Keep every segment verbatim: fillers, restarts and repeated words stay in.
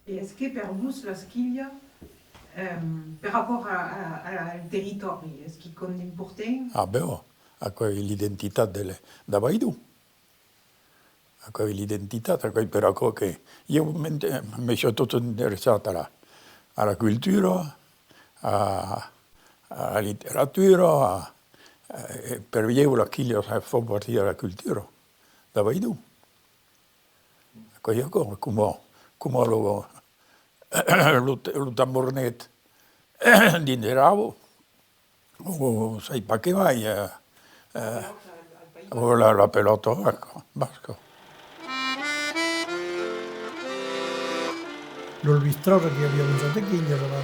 E es que per vos las quilhas, ehm, per rapòrt a, a, a, al territòri, es quicòm d'important? Ah, ben, aquò es l'identitat de le, d'Avairon. Aquò es l'identitat, aquò es per aquò que ieu m'in-, me soi tot interessat a la, a la cultura, a, a la literatura, a, e per ieu las quilhas fan partida de la cultura d'Avairon. Aquò es aquò, coma, coma lo, lo, lo tambornet dins Erau, o sai pas que mai, eh, eh, o la, la pelòta basca, basca. Lo lustròs que i aviá un jòc de quilhas, la,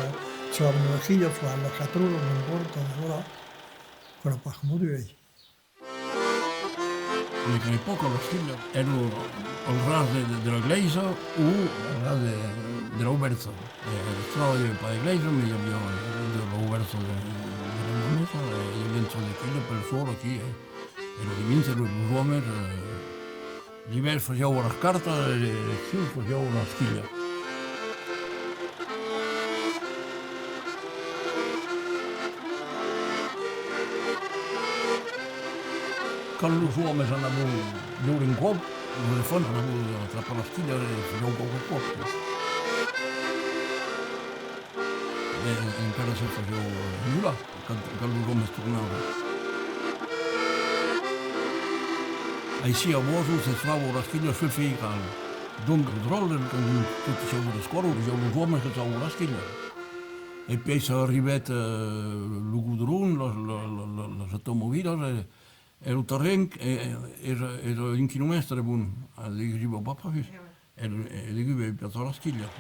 se la quilha, la catrula, non importa, voilà. Aquò èra pas coma d'uèi. En aquela epòca, las quilhas èran al ras de, de, de la glèisa o al ras de, de l'aubèrja. E, e, es tròba, i aviá pas de glèisa, mas i aviá, eh, de l'aubèrja de, de la mameta, e i aviá un sòrt de quilha pel sòl aquí, eh. E lo dimenge, los, los òmes, eh, l'ivèrn fasián las cartas e l'estiu fasián las quilhas. Quand los òmes anavan beure un còp, los enfants anavan trapar las quilhas e fasián quauque còp. E encara se fasián engular quand, quand los òmes tornavan. Aicí a Boason se tròba las quilhas sul feiral. Donc, los dròlles, quand totes sián a l'escòla, vesián los òmes que tròban las quilhas. E puèi s'arribèt, eh, lo godron, las, la, la, la, las automobilas, e, e lo terren, e, e, èra, èra un quilomètre, bon, e degun i va pas pus. E, e degun vei pas las quilhas.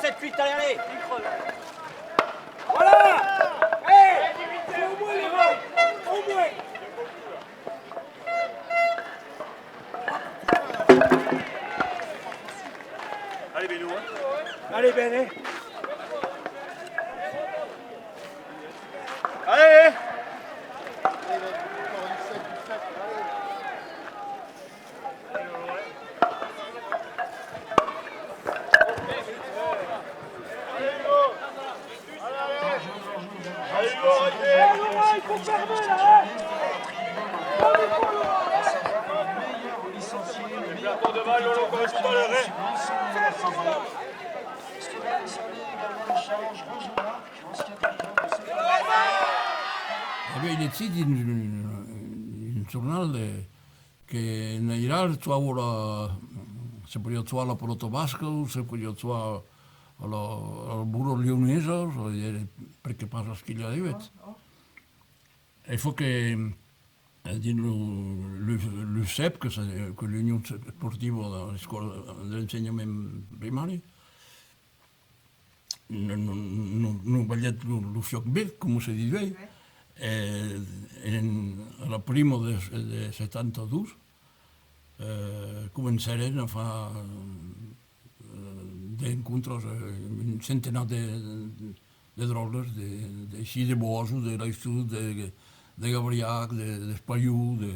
Sept huit, allez, allez. Voilà. Hey, au moins les rangs, au moins. Allez, Beno, hein. Allez, Ben, hein. Allez. Aviái legit dins un, un jornal de, que en airal jogava la, se podiá jogar la pelòta basca o se podiá jogar a la, a la bola leonesa, o, e perqué pas las quilhas de uèch. E fa que, eh, dins lo, lo, l'USEP, que se, que l'Union Esportiva de l'Escòla de l'Ensenhament Primari, non, non, non, non balhèt lo, lo fiòc ben, coma se ditz uèi. E en, a la prima de, de setanta dos, eh, comencèrem a far, eh, d'encontres, eh, un centenat de, de dròlles, de, d'aicí, de Boason, de Laissut, de, de Gabriac, de, d'Espalhon, de,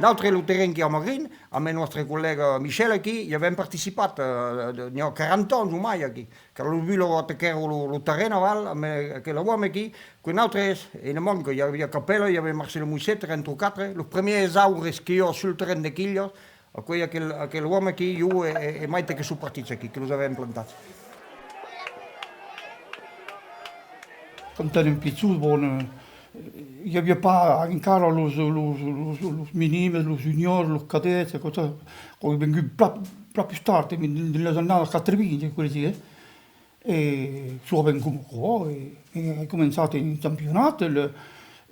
Nautres, lo terren qu'i a Magrin, amb nòstre collèga Michel aquí, i avèm participat, eh, de, n'i a quaranta ans o mai aquí, quand lo Bula ataquèron lo, lo terren aval, amb aquel òme aquí, que nautres, e ne manca, i aviá Capèla, i aviá Marcel Moisset, èran entre quatre, los premièrs aures que i a sul terren de quilhas, aquò's aquel, aquel òme aquí, jo e, e, e maites que son partits aquí, que los avèm plantats. Quand èrem pichons, bon, eh, i aviá pas encara los, los, los, los minimes, los juniors, los cadets, e tot aquò, aquò es vengut plan, plan pus tard, dins, dins las annadas quatre-vints, cresi, eh? E jogàvem coma aquò, e, e ai començat en campionat, le,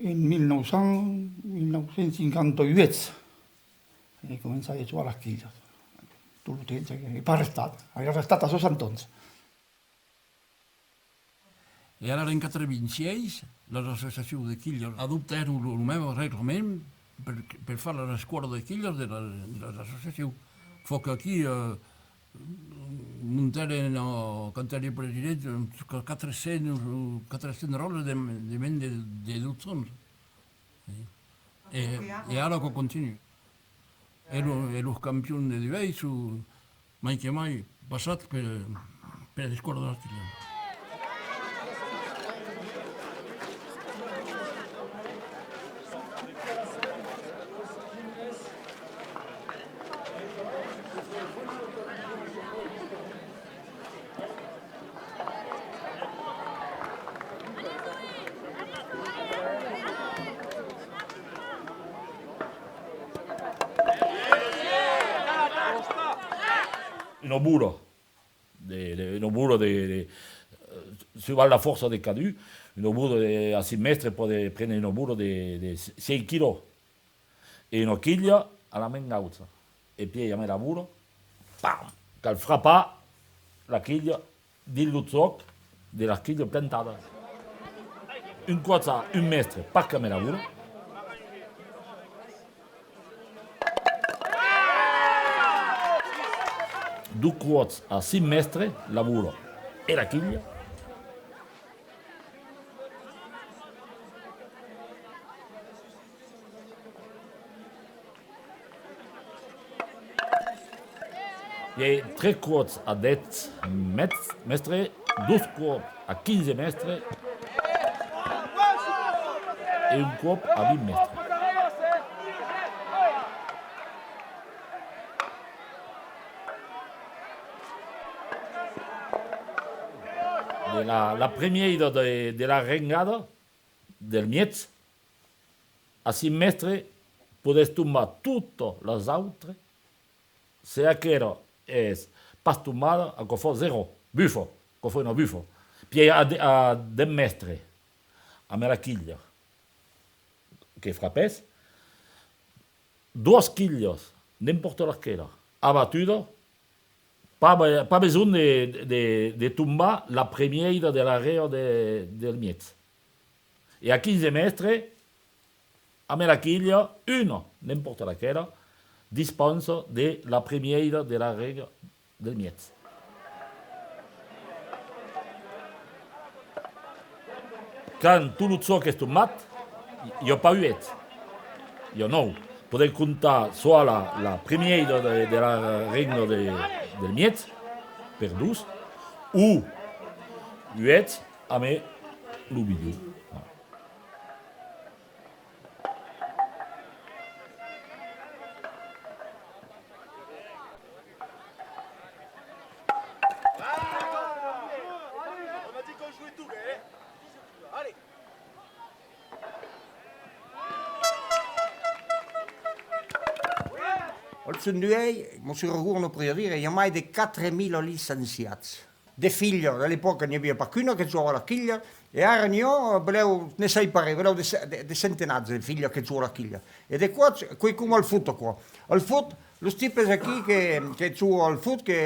en mil nòu cents, mil nòu cents cinquanta-uèch. E començavi a jogar las quilhas. Tot lo temps, e pas restat. Ai restat a soixante ans. E alara, en quatre-vingt-sièis, las associacions de quilhas adoptèron lo, lo mème reglament per, per far la resguarda de quilhas de la, de las associacions. Fa qu'aquí, eh, montèren, eh, quand èri president, uns quatre cents, o quatre cents dròlles de, de mens de, de dotze ans. E, e ara aquò continua. E lo, e los campions de duèi son mai que mai passats per, per l'escòla de las quilhas. Una bola, de, de, una bola de, de, eh, suivant la fòrça de cadun, una bola de, a cinc mètres pòt prene una bola de, de sièis quilòs. E una quilha a la man gaucha. E pièi, amb la bola, pam! Cal frapar la quilha dins lo jòc de la quilha plantada. Un còp a un mètre, pas qu'amb la bola. Dos còps a cinc mètres, la bola e la quilha. E tres còps a dètz mèt-, mètres, dos còps a quinze mètres e un còp a vint mètres. De la, la premièira de, de la rengada del mièg, a cinc mètres, podètz tombar totas las autras. Se aquela es pas tombada, aquò fa zèro, bufa, aquò fa una bufa. Pièi a de-, a dètz mètres, amb la quilha que frapètz, doas quilhas, n'impòrta laquela, abatuda, pas be-, pas besonh de, de, de tombar la premièira de la règa de, del mièg. E a quinze mètres, amb la quilha, una, n'impòrta laquela, dispensa de la premièira de la règa del mièg. Quand tot lo jòc es tombat, i a pas uèch, i a nòu. Podèm comptar soit la, la premièira de, de la règa de, del mièg, per dos, o uèch amb lo milieu. Al jorn d'uèi, Mossur Argor nos podiá dire, i a mai de quatre mila licenciats. De filhas, a l'epòca n'i aviá pas qu'una que jogava a la quilha, e ara n'i a, belèu, ne sai pas res, belèu de ce-, de, de centenats de filhas que jògan a la quilha. E de còps, qu'es coma al foot, aquò. Al foot, los tipes aquí que, que jògan al foot, que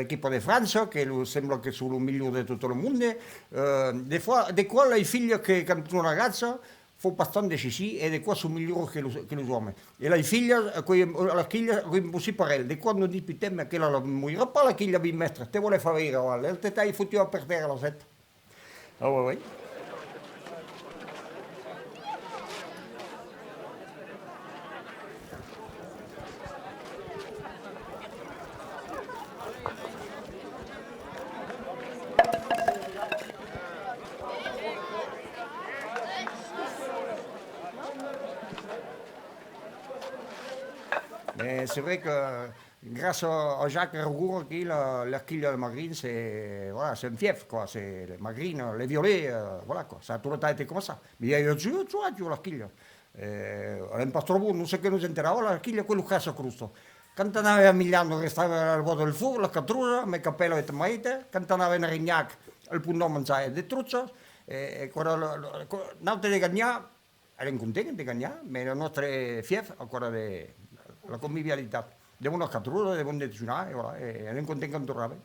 l'equipa de França, que lo, sembla que son los melhors de tot lo monde, eh, de fois, de còps las filhas que, quand son agachas, fan pas tant de xixi, e de còps son melhors que los, que los òmes. E las filhas, aquò, las quilhas, aquò es impossible per elas. De còps nos disputam, aquela la moirà pas la quilha vint mètres, te vòle far veire, aval, el te tai fotut per tèrra, las sèt. Ah ouais, ouais. Mais c'est vrai que grâce à, à Jacques Argor, aquí, la, la quilha de Magrin, c'est, voilà, c'est un fief, quoi. C'est les Magrines, les Violets, euh, voilà, quoi. Ça a toujours été comme ça. Mais il y a eu toujours, toujours, toujours la quilha. Eh, èrem pas tròp bons, nos, ce que nos enterrava, la quilha, aquò, lo caça-crosta. Quand anàvem a Milhau, nos restàvem al bòrd del forn, la catrusa, amb capèla e tomaita. Quand anàvem a Rinhac, al Pont d'Òm, manjàvem de truchas. E, e quora, lo, lo, quò, nautres de ganhar, èrem contents de ganhar, mès lo nòstre fief, aquò èra de la convivialitat, de bonas catrusas, de bon dejunar, e voilà, e èrem contents quand tornàvem.